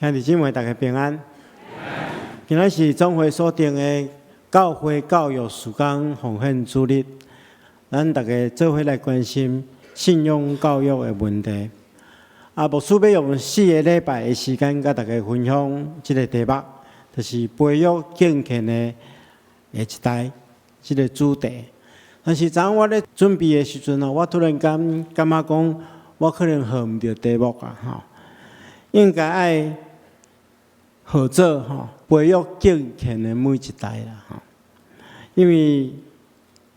兄弟姊妹，大家平安。今仔是總會所定的教會教育事工奉獻主日，咱大家做伙來關心信仰教育的問題。啊，牧師欲用四个禮拜的時間，佮大家分享這个題目，就是培育敬虔的下一代這个主題。但是昨昏我咧準備的時陣哦，我突然間感覺講，我可能號毋著題目啊，吼，應該愛號做吼培育敬虔的每一代啦，吼，因為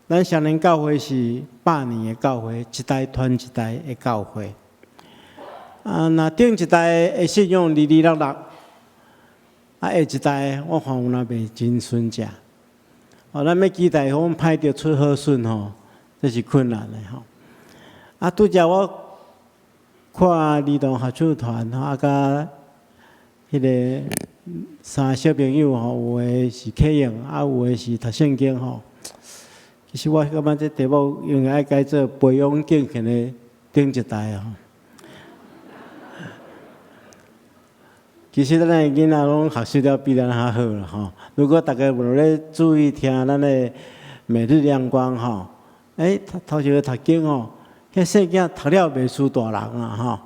咱雙連教會是百年的教會，一代傳一代的教會。啊，若頂一代的信仰離離落落，啊，下一代我看有若袂真順正。哦，咱欲期待講歹著出好筍吼，這是困難的吼。啊，拄才我看兒童合唱團吼，啊，佮彼个三个小朋友吼，有的是啟用，啊，有的是讀聖經吼。其實我感覺這題目應該愛改做培養敬虔的頂一代吼。其實咱的囡仔攏學習了比咱較好啦吼。如果大家有咧注意聽咱的每日亮光吼，欸，頭一个讀經吼，彼細囝讀了袂輸大人啊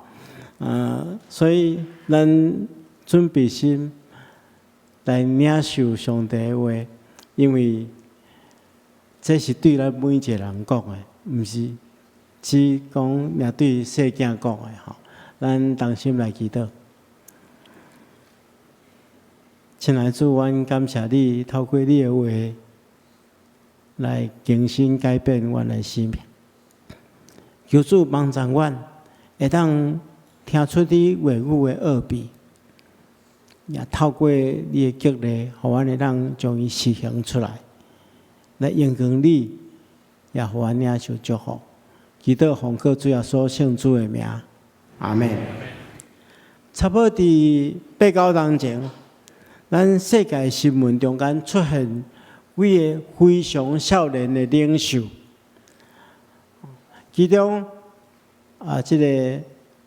吼。所以咱準備心來領受上帝的話，因為這是對咱每一個人講的，毋是只講爾對細囝講的吼。咱同心來祈禱。親愛的主，阮感謝你透過你的話來更新改變阮的生命。求主幫助阮，會當聽出你話語的奧秘，也透過你的激勵，予阮會當將伊實行出來，來榮光你，也予阮領受祝福。祈禱奉靠主耶穌聖子的名，阿們。差不多佇八九冬前，咱世界新聞中間出現幾个非常少年的領袖，其中啊，這个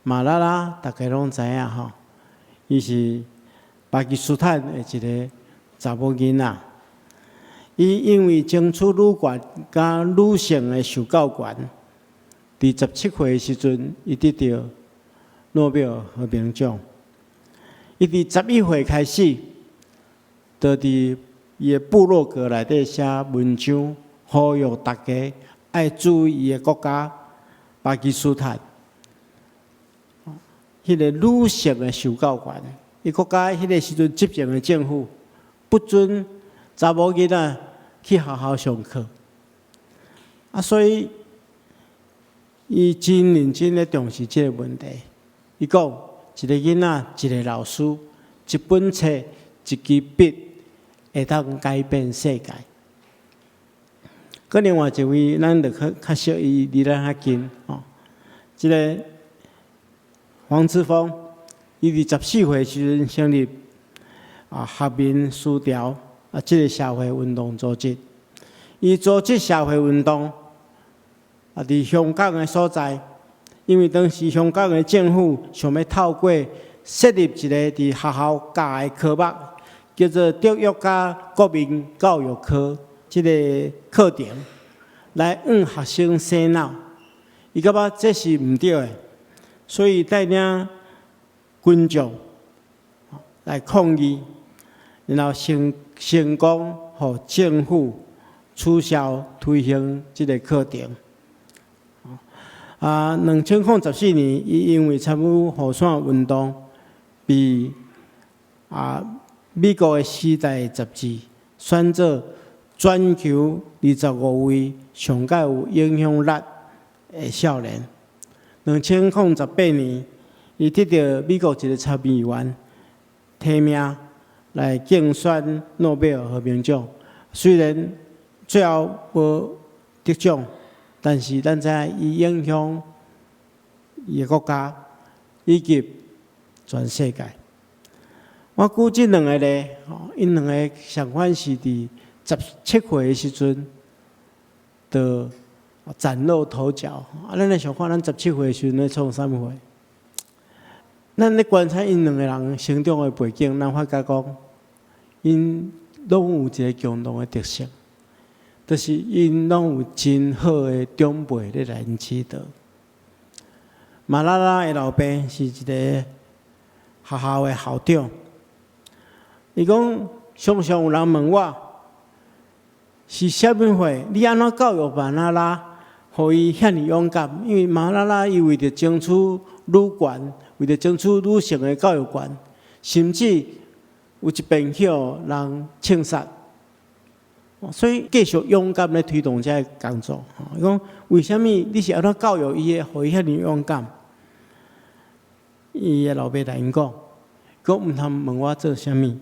馬拉拉大家攏知影吼，伊是巴基斯坦的一个查某囡仔，伊因為爭取女權佮女性的受教權，佇17歲的時陣，伊得著諾貝爾和平獎。伊佇11歲開始，就佇伊的部落格內底寫文章，呼籲大家愛注意伊的國家巴基斯坦，彼个女性的受教權。伊國家彼个時陣執政的政府不准查某囡仔去學校上課，啊，所以伊真認真咧重視這个問題。伊講，一个囡仔，一个老師，一本冊，一支筆，會當改變世界。閣另外一位，咱就較較熟伊，離咱較近吼。這个黃之鋒，伊佇14歲時陣成立啊學民思潮啊，這个社會運動組織。伊組織社會運動啊，佇香港的所在，因為當時香港的政府想欲透過設立一個佇學校教的科目，叫做德育佮國民教育科這个課程，來向學生洗腦。伊感覺這是毋對的，所以帶領群眾來抗議，然後成功予政府取消推行這个課程。啊，2014年，伊因為參與雨傘運動，被啊美國的《時代》雜誌選做全球25位上蓋有影響力的少年。2018年，伊得著美國一个參議員提名來競選諾貝爾和平獎，雖然最後無得獎，但是咱知影伊影響伊的國家以及全世界。我舉這兩个例，吼，𪜶兩个相款是佇17歲的時陣，就嶄露頭角。啊，咱來想看，咱十七歲的時陣咧創啥物貨？咱咧觀察𪜶兩个人成長的背景，咱發覺講，𪜶攏有一个共同的特色，就是𪜶攏有真好的長輩咧來𪜶指導。馬拉拉的老爸是一个學校的校長，伊講常常有人問我，是啥物貨？你按怎教育馬拉拉，予伊遐爾勇敢？因為馬拉拉伊為著爭取女權，為著爭取女性的教育權，甚至有一遍予人槍殺，所以繼續勇敢咧推動這个工作。伊講為啥物你是按怎教育伊的，予伊遐爾勇敢？伊的老爸來𪜶講，講毋通問我做啥物，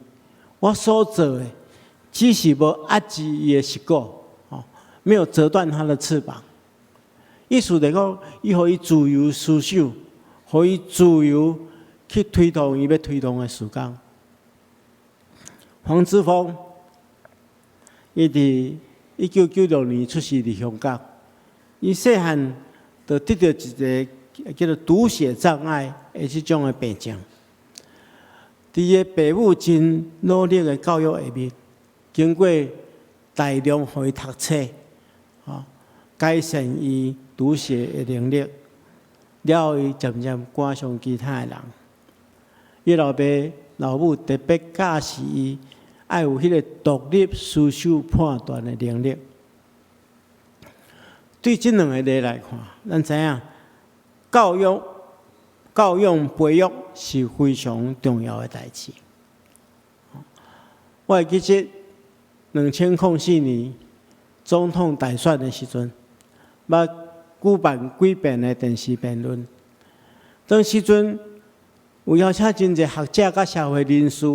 我所做的只是無壓制伊的翼果，沒有折斷他的翅膀。意思就講，伊予伊自由思想，予伊自由去推動伊欲推動的事工。黃之鋒，伊佇1996年出世佇香港，伊細漢就得著一个叫做讀寫障礙的這種的病症。佇伊的爸母真努力的教育下面，經過大量予伊讀冊，改善伊讀寫的能力，了後伊漸漸趕上其他的人。伊老爸老母特別教示伊，愛有彼个獨立思想判斷的能力。對這兩个例來看，咱知影教育、教養培育是非常重要的代誌。我會記得2004年總統大選的時陣，捌舉辦幾遍的電視辯論。當時陣有邀請真濟學者佮社會人士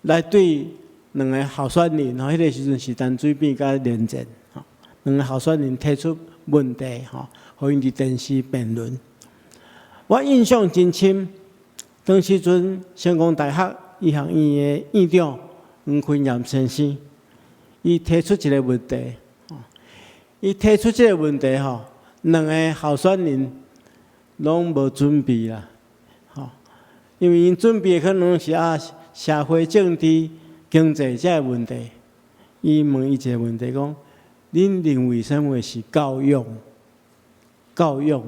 來對兩个候選人，吼，彼个時陣是陳水扁佮連戰，吼，兩个候選人提出問題，吼，予𪜶佇電視辯論。我印象真深，當時陣成功大學醫學院的院長黃坤炎先生，伊提出一个問題，伊提出這个問題，吼，兩个候選人攏無準備啦，吼，因為𪜶準備的可能是啊社會政治、經濟這个問題。伊問伊一个問題，講：恁認為啥物是教養？教養？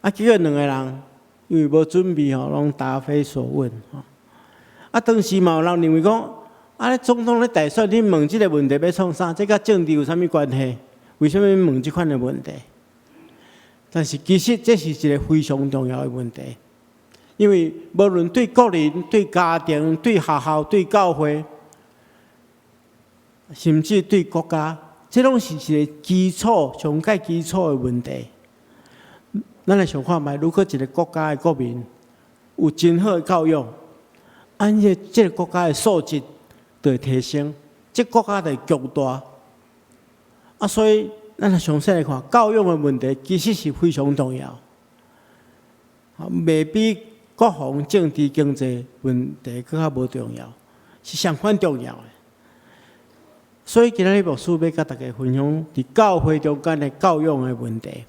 啊，結果兩个人因為無準備吼，攏答非所問。吼，啊，當時嘛有人認為講，啊，咧總統咧大選，你問這个問題欲創啥？這佮政治有啥物關係？為啥物問這款的問題？但是其實這是一个非常重要的問題，因為無論對個人、對家庭、對學校、對教會，甚至對國家，這攏是一个基礎、上蓋基礎的問題。咱來想看覓，如果一个國家的國民有真好的教育，按呢這个國家的素質就會提升，這個國家就會強大。啊，所以咱來詳細來看，教育的問題其實是非常重要，袂比國防、政治、經濟問題閣較無重要，是相款重要的。所以今仔日牧師欲佮大家分享，佇教會中間的教養的問題。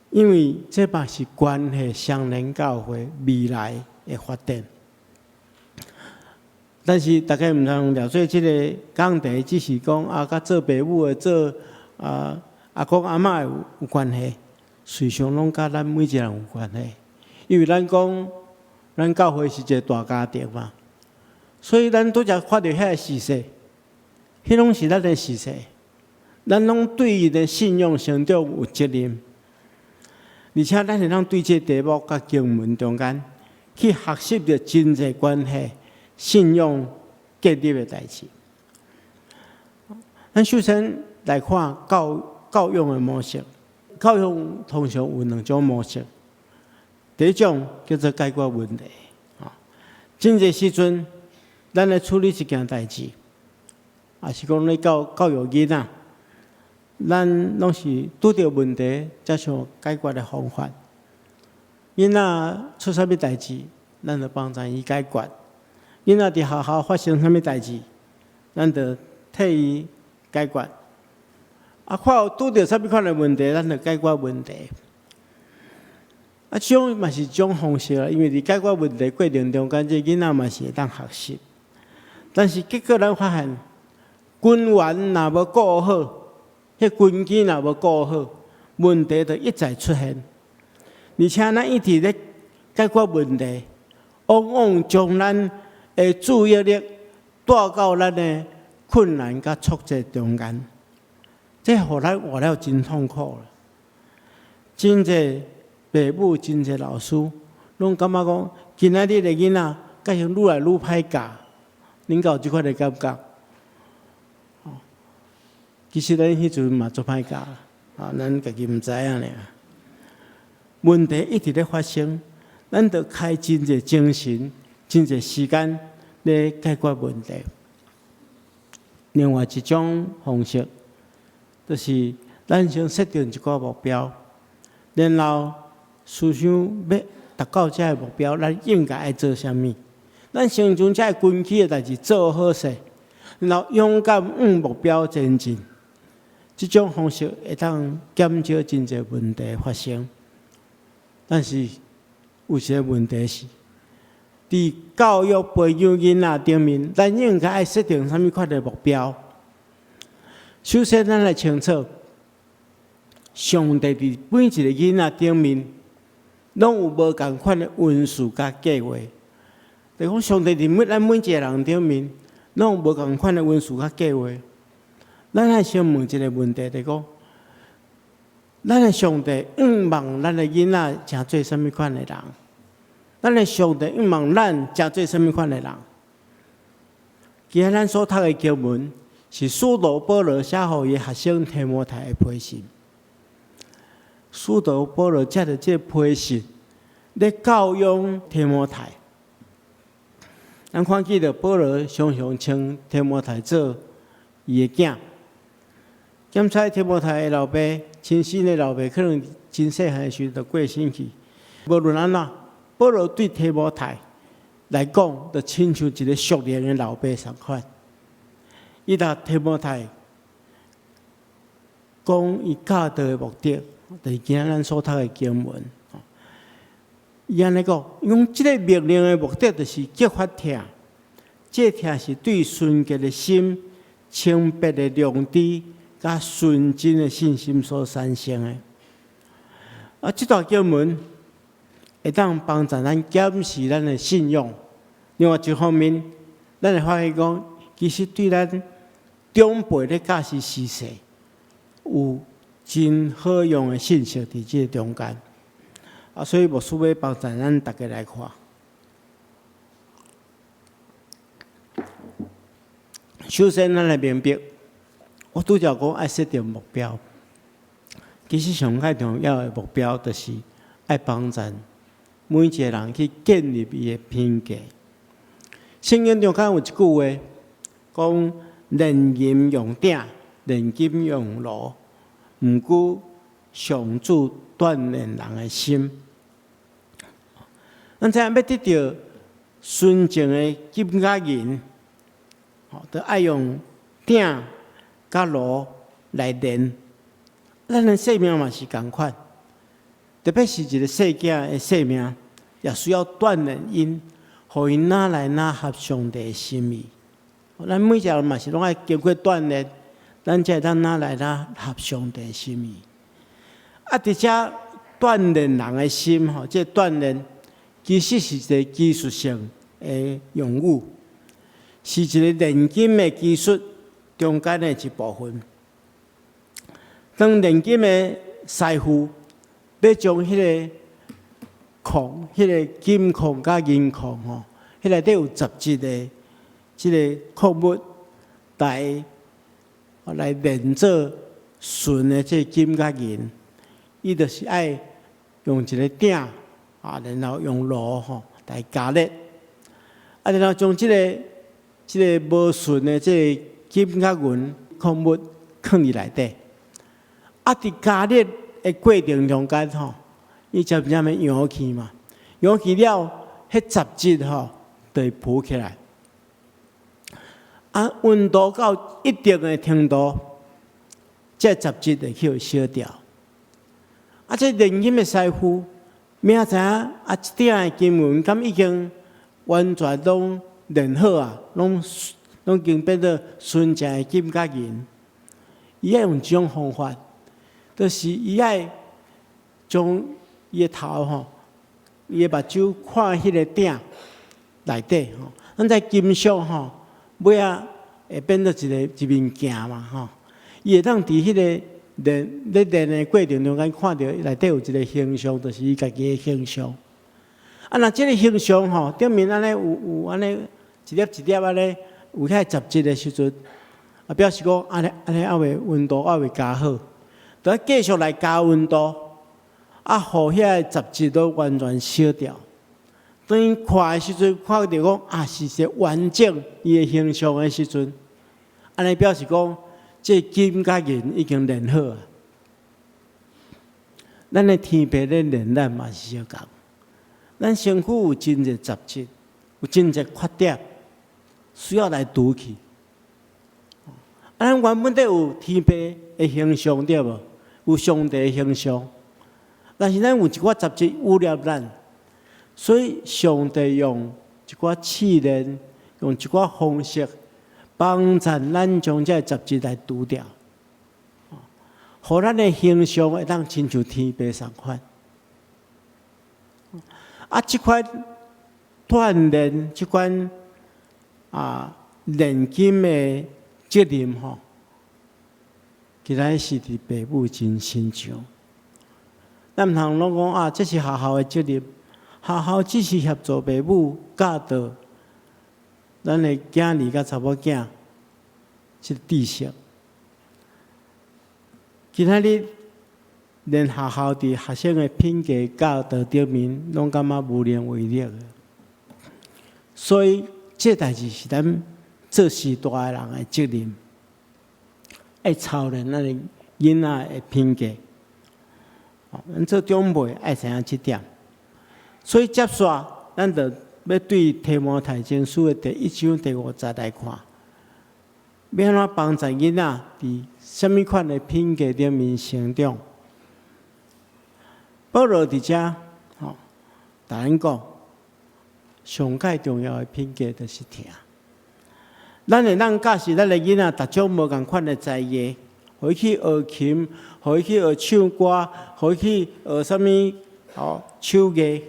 因為這嘛是關係雙連教會未來的發展。但是大家毋通了解這个講題，只是講啊，佮做爸母的、做啊阿公阿嬤有關係，事實上攏佮咱每一個人有關係。因為咱講，咱教會是一个大家庭嘛，所以咱拄才看著遐个事實，彼攏是咱的事實，咱攏對𪜶的信仰成長有責任。而且咱會當對這个題目佮經文中間去學習著真濟關係信仰建立的代誌。咱首先來看教養的模式，教養通常有兩種模式。第一種叫做解決問題。真濟時陣，咱來處理一件代誌，抑是講咧教育囡仔，咱攏是拄著問題才想解決的方法。囡仔出啥物代誌，咱就幫助伊解決。囡仔佇學校發生啥物代誌，咱就替伊解決。啊，看有拄著啥物款的問題，咱就解決問題。啊，這種嘛是一種方式啦，因為佇解決問題過程中間，這囡仔嘛是會當學習。但是結果咱發現，根源若無顧好，彼根基若無顧好，問題就一再出現。而且咱一直咧解決問題，往往將咱的注意力帶到咱的困難佮挫折中間，這予咱活了真痛苦啦。真濟爸母、真濟老師，攏感覺講，今仔日的囡仔，敢像愈來愈歹教，恁敢有這款的感覺？其實咱彼陣嘛足歹教，啊，咱家己毋知影爾。問題一直咧發生，咱著開真濟精神、真濟時間咧解決問題。另外一種方式，就是咱先設定一個目標，然後思想欲達到這个目標，咱應該愛做啥物？咱先將這个根基的代誌做好勢，然後勇敢往目標前進。這種方式會當減少真濟問題發生。但是有一個問題是，佇教育培養囡仔頂面，咱應該愛設定啥物款的目標？首先，咱來清楚，上帝佇每一個囡仔頂面，攏有無仝款的恩賜佮計劃。就講上帝佇每咱每一個人頂面，攏有無仝款的恩賜佮計劃。咱愛先問一個問題，就講，咱的上帝向望咱的囡仔成做啥物款的人？咱的上帝向望咱成做啥物款的人？今仔咱所讀的經文是使徒保羅寫予伊學生提摩太的批信。使徒保羅藉著這個批信，咧教養提摩太。咱看見著保羅常常稱提摩太做伊的囝。檢查提摩太的老爸，親生的老爸可能真細漢的時陣就過身去。無論按怎，保羅對提摩太來講，就親像一個屬靈的老爸仝款。伊共提摩太講伊教導的目的，就是今仔咱所讀的經文。伊按呢講，伊講這個命令的目的，就是激發疼，這疼是對純潔的心、清白的良知、佮純真的信心所產生的。啊，這段經文會當幫助咱檢視咱的信仰。另外一方面，咱會發現講，其實對咱長輩咧教示時勢，有真好用的信息佇這個中間。啊，所以牧師欲幫助咱逐家來看。首先，咱來明白，我拄才講愛設定目標，其實上較重要的目標就是愛幫助每一個人去建立伊的品格。聖經中間有一句話，講煉銀用鼎，煉金用爐，毋過上主鍛煉人的心。咱知影欲得著純淨的金佮銀，吼，著愛用鼎佮爐來煉。咱的生命嘛是仝款，特別是一個細囝的生命，也需要鍛煉𪜶，予𪜶愈來愈合上帝的心意。咱每一個人嘛是攏愛經過鍛煉，咱才會當愈來愈合上帝的心意。啊，佇遮鍛煉人的心吼，這個鍛煉其實是一個技術性的用語，是一個煉金的技術中間的一部分。當煉金的師傅欲將彼個礦、彼個金礦佮銀礦吼，彼內底有雜質的這個礦物來來煉做純的這個金佮銀，伊就是愛用一個鼎啊，然後用爐吼來加熱，啊，然後將這個這個無純的這個金佮銀礦物囥佇內底，啊，佇加熱的過程中間吼，伊漸漸的溶去嘛，溶去了，彼雜質吼就會浮起來。啊，溫度到一定的程度，這雜質會去予燒掉。啊，這煉金的師傅明仔載啊，這鼎的金銀敢已經完全攏煉好啊，攏已經變做純正的金佮銀。伊愛用這種方法，就是伊愛將伊的頭吼，伊的目睭看彼个鼎內底吼。咱知金屬吼，尾仔會變做一个一面鏡嘛吼。伊會當佇彼个練咧練的過程中間，看著內底有一个形象，就是伊家己的形象。啊，若這个形象吼，頂面按呢有按呢一粒一粒按呢有遐雜質的時陣，啊，表示講按呢按呢猶未溫度猶未加好，著愛繼續來加溫度，啊，予遐个雜質都完全燒掉。當伊看的時陣，看著講啊，是一个完整伊的形象的時陣，按呢表示講，這金佮銀已經煉好啊。咱的天父咧煉咱嘛是相仝。咱身軀有真濟雜質，有真濟缺點，需要來除去。啊，咱原本底有天父的形象對無？有上帝的形象，但是咱有一寡雜質污染咱，所以上帝用一寡試煉，用一寡方式，幫助咱將這個雜質來除掉，予咱的形象會當親像天父仝款。啊，這款鍛鍊，這款啊煉金的責任吼，其實是佇爸母真身上。咱毋通攏講啊，這是學校的責任，學校只是協助爸母教導咱的囝兒佮查某囝這個知識。今仔日連學校佇學生的品格教導頂面，攏感覺無能為力。所以，這代誌是咱做序大的人的責任，愛操練咱的囡仔的品格。咱做長輩愛知影這點。所以接續，咱就欲對提摩太前書的第一章第五節來看，欲按怎幫助囡仔佇啥物款的品格頂面成長。保羅佇遮，吼，共咱講，上蓋重要的品格就是疼。咱會當教示咱的囡仔，逐種無仝款的才藝，予伊去學琴，予伊去學唱歌，予伊去學啥物哦手藝。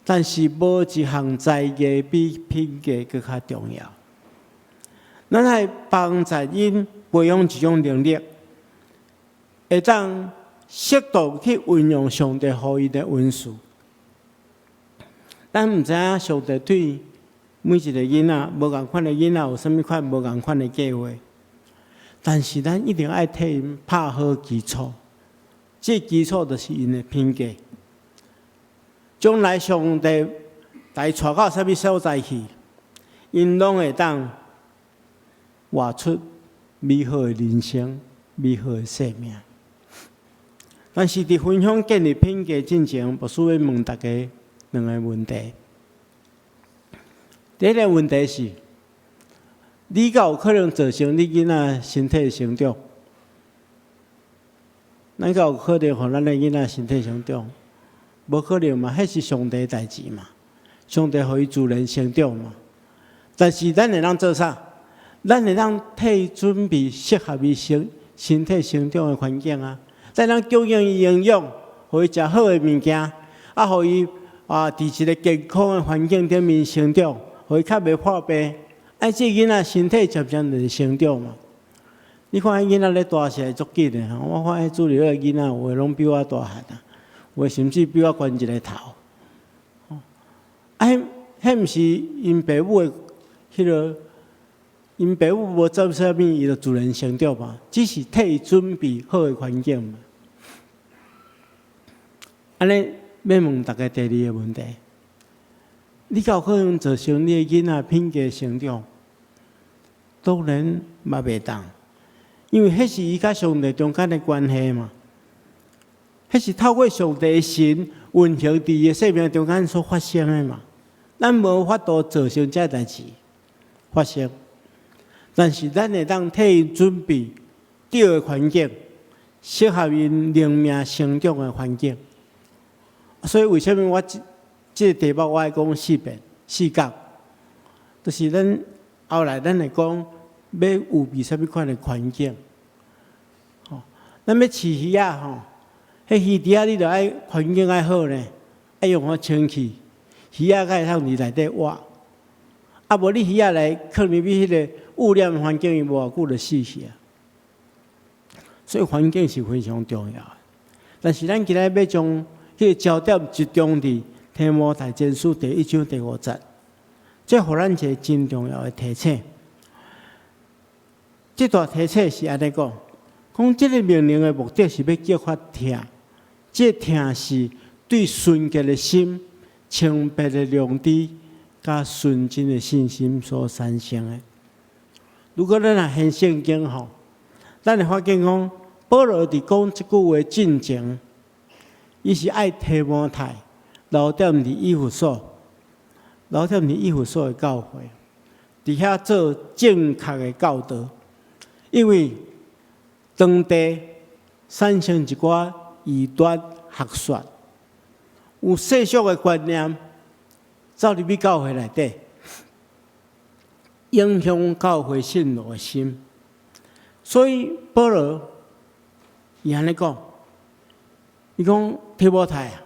但是無一項才藝比品格閣較重要。咱愛幫助𪜶培養一種能力，會當適度去運用上帝予𪜶的恩賜。咱毋知影上帝對每一个囡仔，無仝款的囡仔有啥物款無仝款的計劃，但是咱一定愛替𪜶拍好基礎。這個基礎就是𪜶的品格。將來上帝共伊帶到啥物所在去，𪜶攏會當活出美好的人生、美好的生命。但是，佇分享建立品格進前，牧師欲問大家兩個問題。第一個問題是：你敢有可能造成你囡仔身體成長？咱敢有可能予咱的囡仔身體成長？無可能嘛，彼是上帝代誌嘛，上帝予伊自然成長嘛。但是咱會當做啥？咱會當替伊準備適合伊身體成長的環境啊。咱當供應伊營養，予伊食好的物件，啊，予伊啊，佇一个健康的環境頂面成長，予伊較袂破病。啊，這囡仔身體漸漸就會成長嘛。你看彼囡仔咧大起來足緊的，我看彼主日的囡仔有的攏比我大漢啊，有的甚至比我懸一个頭。啊，彼毋是𪜶爸母的彼个，𪜶爸母無做啥物，伊就自然成長嘛。只是替伊準備好的環境嘛。按呢，欲問大家第二个問題：你敢有可能造成你的囡仔品格成長？當然嘛袂當，因為彼是伊佮上帝中間的關係嘛。彼是透過上帝的神運行佇伊的生命中間所發生的嘛。咱無法度造成這代誌發生，但是咱會當替伊準備對的環境，適合𪜶靈命成長的環境。所以為啥物我這個題目我愛講四遍四講，就是咱後來咱會講欲預備啥物款的環境。吼，咱欲飼魚仔吼，彼魚池仔你著愛環境愛好呢，愛用好清氣，魚仔才會通佇內底活。啊，無你魚仔來囥入去彼個污染環境，伊無偌久就死去啊。所以環境是非常重要的。但是咱今仔欲將彼個焦點集中佇提摩太前書第一章第五節，這予咱一個真重要的提醒。這段提醒是按呢講，講這個命令的目的是欲激發疼，這個疼是對純潔的心、清白的良知、佮純真的信心所產生的。如果咱若研聖經吼，咱會發現講，保羅佇講這句話進前，伊是愛提摩太留踮佇以弗所，留踮佇以弗所的教會，佇遐做正確的教導，因為當地產生一寡異端學說，有世俗的觀念走入去教會內底，影響教會信徒的心。所以保羅伊按呢講，伊講提摩太啊，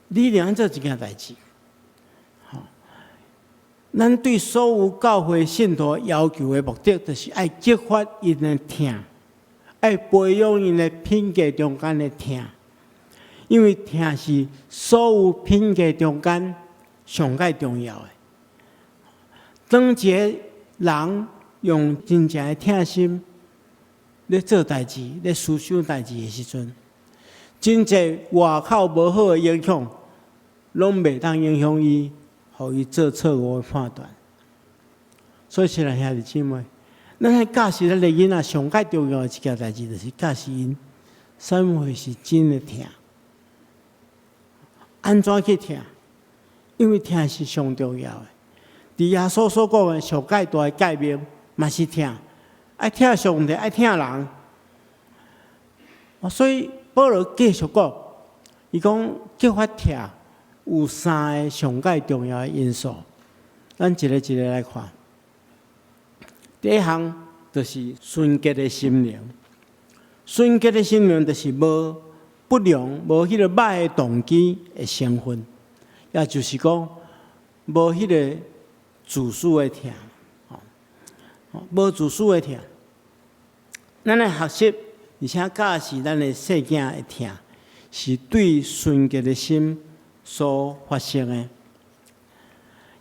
你一定愛做一件代誌。吼，咱對所有教會信徒要求的目的，就是愛激發𪜶的疼，愛培養𪜶的品格中間的疼，因為疼是所有品格中間上蓋重要的。當一個人用真正的疼心咧做代誌、咧思想代誌的時陣，真濟外口無好的影響，攏袂當影響伊，予伊做錯誤的判斷。所以，親愛兄弟姊妹，咱愛教示咱的囡仔上蓋重要的一件代誌，就是教示𪜶啥物貨是真的疼，按怎去疼？因為疼是上重要的。佇耶穌所講的上蓋大的誡命，嘛是疼，愛疼上帝，愛疼人。所以保羅繼續講，伊講激發疼有三個上蓋重要的因素，咱一個一個來看。第一項就是純潔的心靈，純潔的心靈就是無不良、無彼個歹的動機的成分，也就是講無彼個自私的疼，無自私的疼。咱來學習，而且教示咱的細囝的疼，是對純潔的心所發生的。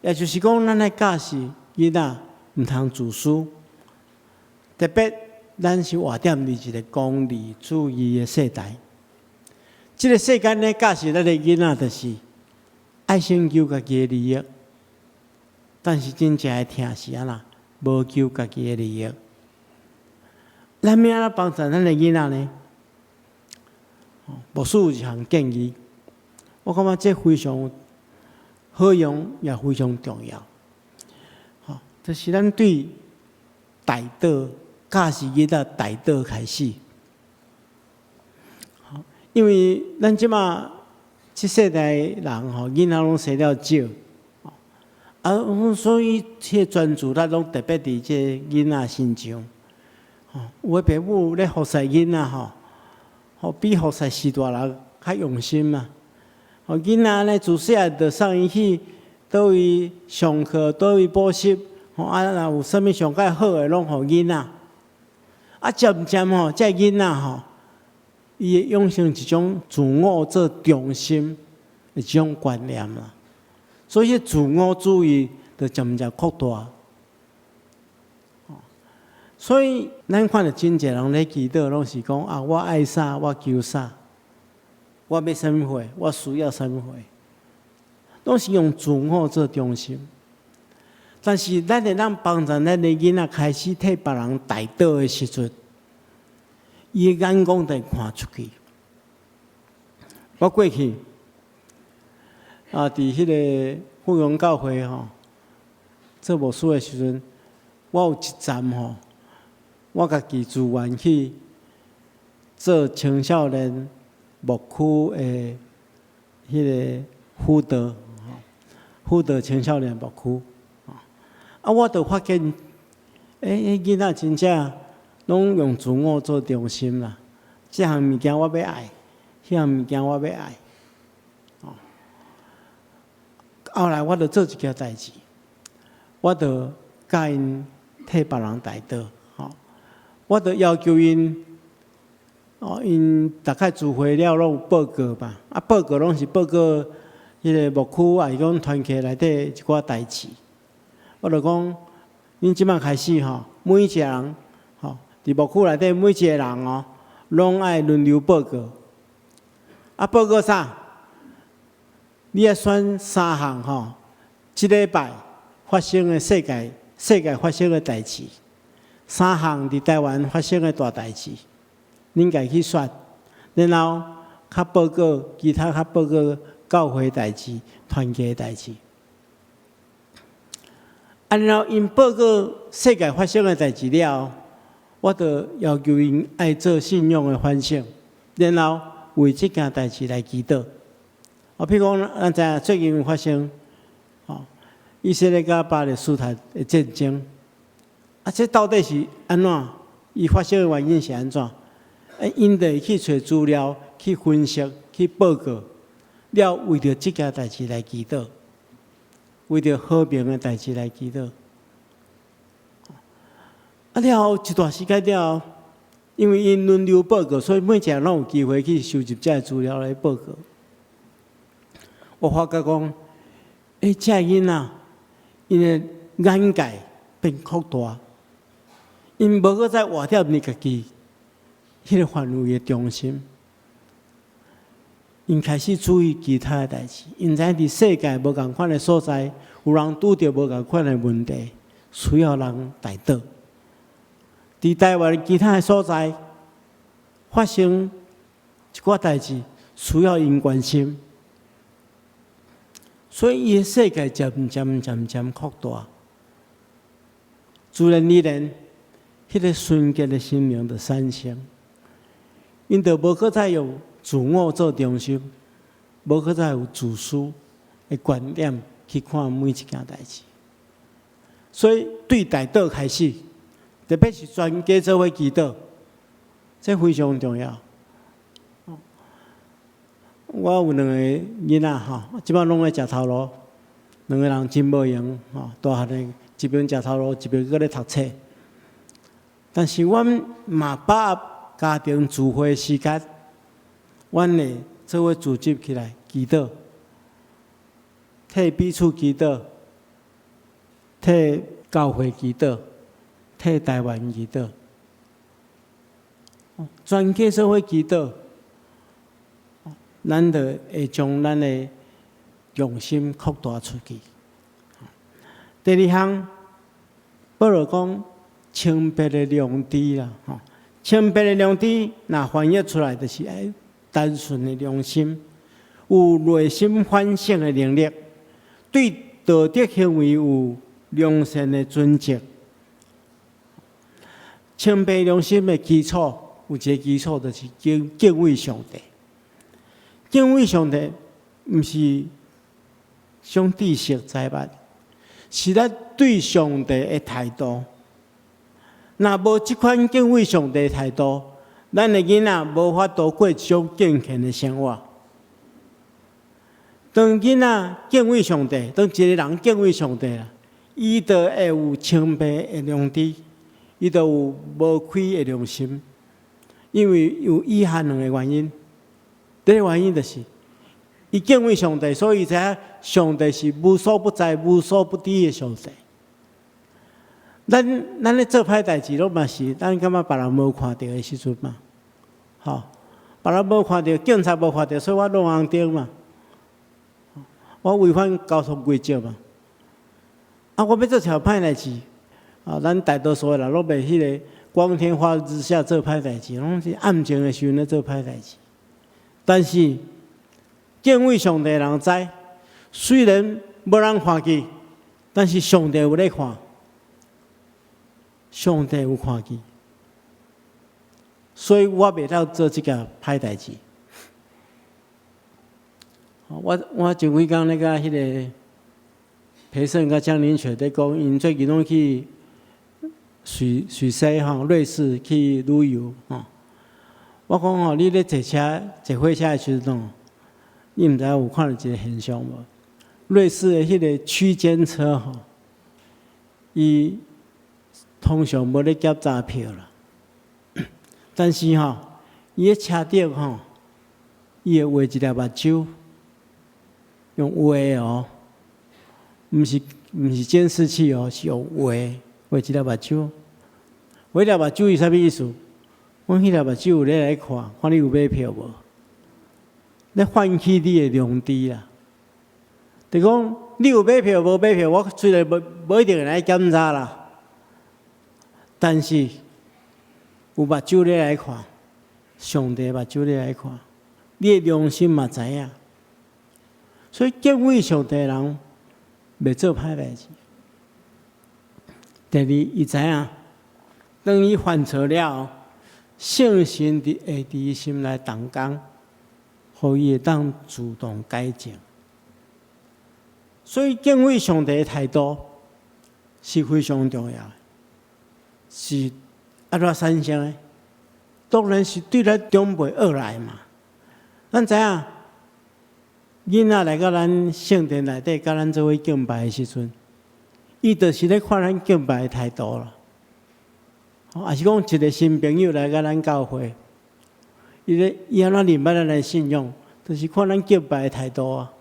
也就是講，咱來教示囡仔毋通自私，特別咱是活踮佇一個功利主義的世代。這個世間咧教示咱的囡仔，就是愛先求家己的利益，但是真正的疼是按怎？無求家己的利益。咱欲按怎幫助咱的囡仔呢？牧師有一項建議，我感覺這非常好用，也非常重要。吼，就是咱對代禱教示囡仔代禱開始。因為咱這馬這世代人吼，囡仔攏生了少，啊，所以這個專注力攏特別佇這囡仔身上。吼，有的爸母咧服侍囡仔吼，吼比服侍序大人較用心嘛。吼，囡仔呢自細漢就送伊去佗位上課，佗位補習，吼啊，若有啥物上蓋好的，攏予囡仔。啊，漸漸吼，這囡仔吼，伊會養成一種自我做中心的這種觀念啦。所以，自我主義就漸漸擴大。所以，咱看著真濟人咧祈禱，攏是講啊，我愛啥，我求啥，我欲啥物貨，我需要啥物貨，攏是用自我做中心。但是，咱會當幫助咱的囡仔開始替別人代禱的時陣，伊的眼光就會看出去。我過去啊，佇彼個富陽教會吼做牧師的時陣，我有一站吼，我家己自願去做青少年牧區的彼个輔導，輔導青少年牧區。啊，我就發現，欸，彼囡仔真正攏用自我做中心啦。這項物件我欲愛，彼項物件我欲愛。哦，後來我就做一件代誌，我就教𪜶替別人代禱。吼，我就要求𪜶，哦，𪜶逐擺聚會了攏有報告嘛，啊，報告攏是報告彼个牧區，抑是講團契內底一寡代誌。我就講，恁這擺開始吼，每一個人吼，佇牧區內底每一個人哦，攏愛輪流報告。啊，報告啥？你愛選三項吼，這禮拜發生的世界發生的代誌，三項佇台灣發生的大代誌，恁家己去選，然後較報告其他較報告教會代誌、團契代誌。啊，然後𪜶報告世界發生的代誌了，我就要求𪜶愛做信仰的反省，然後為這件代誌來祈禱。啊，譬如講，咱知影最近發生，吼，以色列佮巴勒斯坦的戰爭，啊，這到底是按怎？伊發生的原因是按怎？啊，𪜶就會去揣資料、去分析、去報告，了為著這件代誌來祈禱，為著和平的代誌來祈禱。啊，了後一段時間了後，因為𪜶輪流報告，所以每一個人攏有機會去收集這个資料來報告。我發覺講，欸，這个囡仔，𪜶的眼界變擴大，𪜶無閣再活佇家己彼个範圍的中心，𪜶開始注意其他的代誌，𪜶知影佇世界無仝款的所在，有人拄著無仝款的問題，需要人代禱。佇台灣其他的所在發生一寡代誌，需要𪜶關心，所以伊的世界漸漸漸漸擴大。自然而然，彼个純潔的心靈就產生，𪜶就無閣再用自我做中心，無閣再有自私的觀點去看每一件代誌。所以對代禱開始，特別是全家做伙祈禱，這非常重要。我有兩個囡仔吼，這擺攏咧食頭路，兩個人真無閒吼，大漢的一邊食頭路，一邊閣咧讀冊。但是阮嘛把握家庭聚會時間，阮會做伙組織起來祈禱，替彼此祈禱，替教會祈禱，替台灣祈禱，全家做伙祈禱，咱就會將咱的重心擴大出去。第二項，保羅講清白的良知啦，吼，清白的良知，若翻譯出來就是愛單純的良心，有內心反省的能力，對道德行為有良善的準則。清白良心的基礎有一個基礎，就是敬畏上帝。敬畏上帝，毋是種知識財物，是咱對上帝的態度。若無這款敬畏上帝的態度，咱的囡仔無法度過一種敬虔的生活。當囡仔敬畏上帝，當一個人敬畏上帝啦，伊就會有清白的良知，伊就有無虧的良心。因為有以下兩個原因。第一個原因就是，伊敬畏上帝，所以知影上帝是無所不在、無所不知的上帝。咱咧做歹代誌，攏嘛是咱感覺別人無看著的時陣嘛，吼，別人無看著，警察無看著，所以我攏紅燈嘛，我違反交通規則嘛。啊，我欲做啥歹代誌，啊，咱大多數的人攏袂彼個光天化日下做歹代誌，攏是暗靜的時陣咧做歹代誌。但是敬畏上帝的人知，雖然無人看見，但是上帝有咧看，上帝有看見，所以我袂當做這件歹代誌。我前幾工咧佮彼个培勝佮江林雪咧講，𪜶最近攏去瑞士吼，瑞士去旅遊吼。我講吼，你咧坐車坐火車的時陣，你毋知影有看著一个現象無？瑞士的彼个區間車吼，伊通常無咧檢查票啦，但是吼，伊咧車頂吼，伊會畫一粒目睭，用畫的哦，毋是監視器哦，是用畫畫一粒目睭。畫一粒目睭是啥物意思？講彼粒目睭有咧來看，看你有買票無？咧喚起你的良知啦。就講你有買票無買票，我雖然無一定會來檢查啦，但是有目睭咧來看，上帝目睭咧來看，你的良心嘛知影。所以敬畏上帝的人，袂做歹代誌。第二，伊知影，當伊犯錯了後，聖神會佇伊心內動工，予伊會當主動改正。所以敬畏上帝的態度是非常重要的，是按怎產生的？當然是對咱長輩學來嘛。咱知影，囡仔來到咱聖殿內底，佮咱做伙敬拜的時陣，伊就是咧看咱敬拜的態度啦。抑是講一个新朋友來佮咱教會，伊咧伊按怎認捌咱的信仰，就是看咱敬拜的態度啊。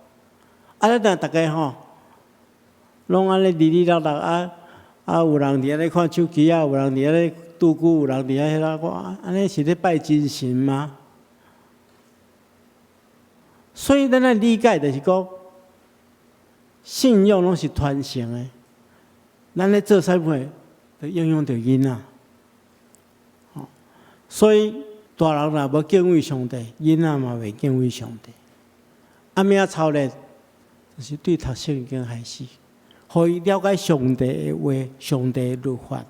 啊，咱若逐家吼，攏按呢離離落落啊啊，有人佇遐咧看手機啊，有人佇遐咧拄久，有人佇遐彼个，我按呢是咧拜真神嗎？所以咱愛理解就是講，信仰攏是傳承的。咱咧做啥物，就影響著囡仔。所以大人若無敬畏上帝，囡仔嘛袂敬畏上帝。按怎操練，就是對讀聖經開始，予伊了解上帝的話、上帝的律法，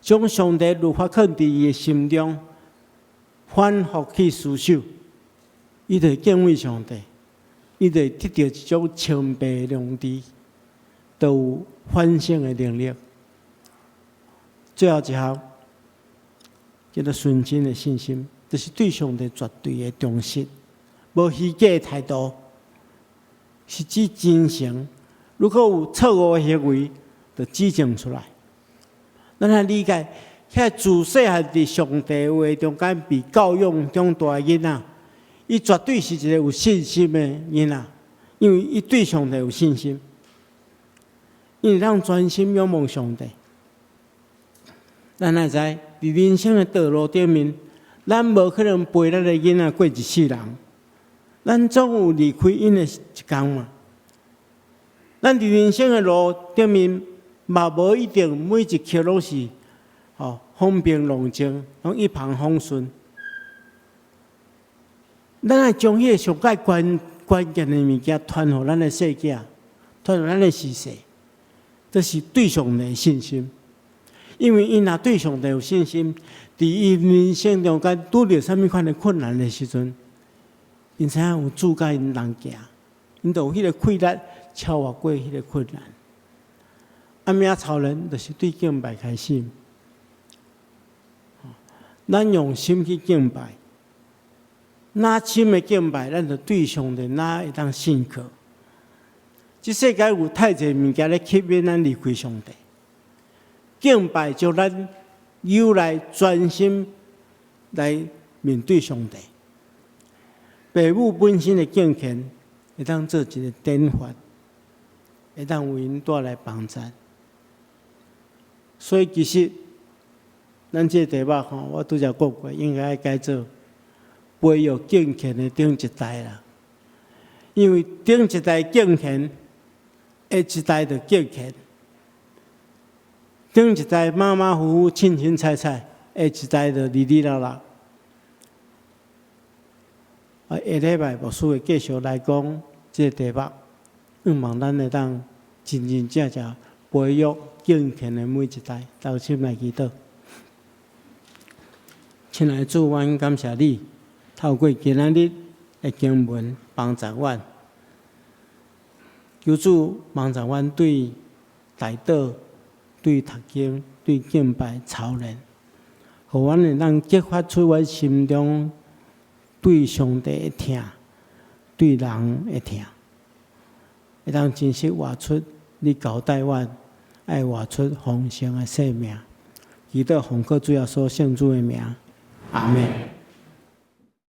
將上帝律法囥佇伊的心中，反覆去思想，伊就會敬畏上帝，伊就會得著一種清白的良知，就有反省的能力。最後一項叫做純真的信心，就是對上帝絕對的忠實，無虛假的態度，是指真誠。如果有錯誤的行為，就指正出來。咱來理解，遐自細漢佇上帝話中間被教養長大的囡仔，伊絕對是一个有信心的囡仔，因為伊對上帝有信心，伊會當專心仰望上帝。咱會知佇人生的道路頂面，咱無可能陪咱的囡仔過一世人，咱總有離開𪜶的一天嘛。咱佇人生的路頂面，嘛無一定每一刻攏是風平浪靜，攏一帆風順。咱愛將彼个上蓋關鍵的物件傳予咱的細囝，傳予咱的子孫，這是對上帝的信心。因為𪜶若對上帝有信心，佇伊人生中間拄著啥物款的困難的時陣，𪜶知影有主佮𪜶同行，𪜶就有彼个氣力超越過彼个困難。按怎操練，就是對敬拜開始。咱用心去敬拜，若深的敬拜，咱就對上帝若會當信靠。這世界有太濟物件咧吸引咱離開上帝。敬拜將咱誘來專心來面對上帝。父母本身的敬虔，會當做一个典範，會當為𪜶帶來幫助。所以其實，咱這个題目吼，我拄才講過，應該改做培育敬虔的頂一代啦。因為頂一代敬虔，下一代就敬虔；頂一代馬馬虎虎、凊凊彩彩，下一代就離離落落。啊，下禮拜牧師會繼續來講這個題目，向望咱會當真真正正培育敬虔的每一代。同心來祈禱，親愛的主，阮感謝你，透過今仔日，的經文幫助阮。求主幫助阮對代禱、對讀經、對敬拜操練，予阮會當激發出阮心中對上帝的疼、對人的疼，會當真實活出你交代阮愛活出豐盛的生命。祈禱奉靠主耶穌聖主的名，阿門。